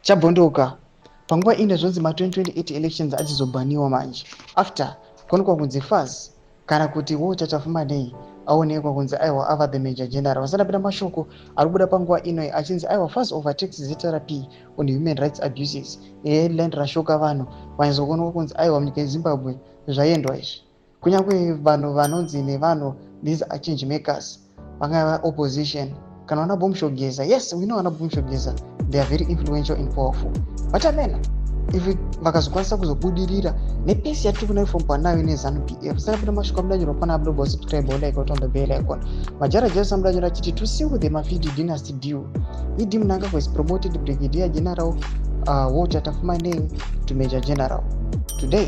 Chabvondoka panguva ino, zvonzi ma2028 elections achizobhaniwa manje after kuonekwa kunzi FAZ kana kuti Walter Tapfumaneyi aonekwa kunzi aiwa, ava the major general. Vasati mashoko ari kubuda panguva ino achinzi aiwa, FAZ overtakes ZRP on human rights abuses. Headline rashoka vanhu vanyatsokuonekwa kunzi aiwa, munyika yeZimbabwe zvaendwa izvi. Kunyange vanhu vanonzi nevanhu these are change makers, vangava opposition kana vana Bombshell Geza, yes, we know vana Bombshell Geza, they are very influential and powerful, but amena if vakazokwanisa kuzobudirira nepace yatiri kuona ifambwa nayo neZANU PF. Saka pano mashoko amudanyurwa pana abudoba, subscribe, like, on the bell icon. Majara Jesa amudanyura achiti, "To seal the Mafidi dynasty deal, ED Mnangagwa is promoted Brigadier General Walter Tapfumaneyi to Major General today.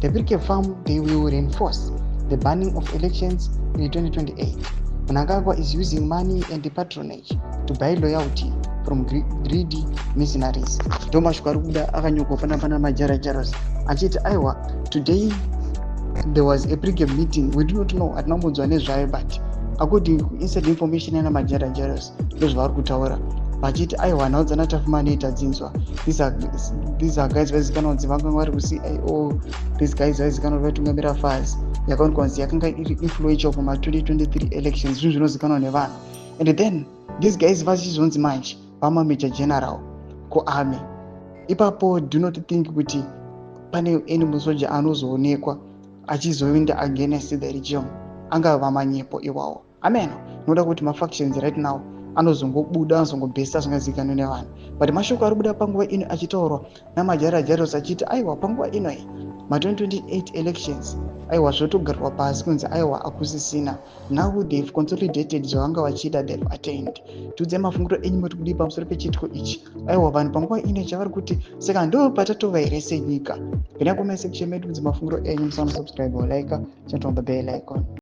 The Birke farm, they will reinforce the banning of elections in 2028. Mnangagwa is using money and patronage to buy loyalty from greedy mercenaries." Ndo mashoko ari kubuda akanyorwa pana Majara Jaros achiti aiwa, today there was a pregame meeting. We do not know, hatina kumbonzwa nezvayo, but according inside information yana Majara Jaros, ndozvavari kutaura vachiti aiwa, nhau dzana Tapfumaneyi tadzinzwa. These are guys vaizikanwa kunzi vanga vari kuCIO. These guys vaizikanwa kuti vaitungamira FAZ, yakaonekwa kunzi yakanga iri influential kuma2023 elections, zvinhu zvinozikanwa nevanhu. And then these guys vachizonzi manje vamamajor general kuarmy ipapo, do not think kuti pane any musoja anozoonekwa achizoenda against the regime. Angava manyepo iwawo, ameno. Noda kuti mafactions right now anozongobuda, anozongobhesa zvingazivikanwa nevanhu, but mashoko ari kubuda panguva ino achitaurwa naMajara Jaros achiti aiwa, panguva ino ma2028 elections, aiwa, zvotogarwa pasi kunzi aiwa, akusisina. Now they've consolidated zvavanga vachida, they've attained. Tiudze mafungiro enyu, moti kudii pamusoro pechiitiko ichi? Aiwa, vanhu panguva ino chavari kuti saka ndo patatova here senyika? Pina comment section medu, kunzi mafungiro enyu. Musanosubscribe, like, turn on the bell icon.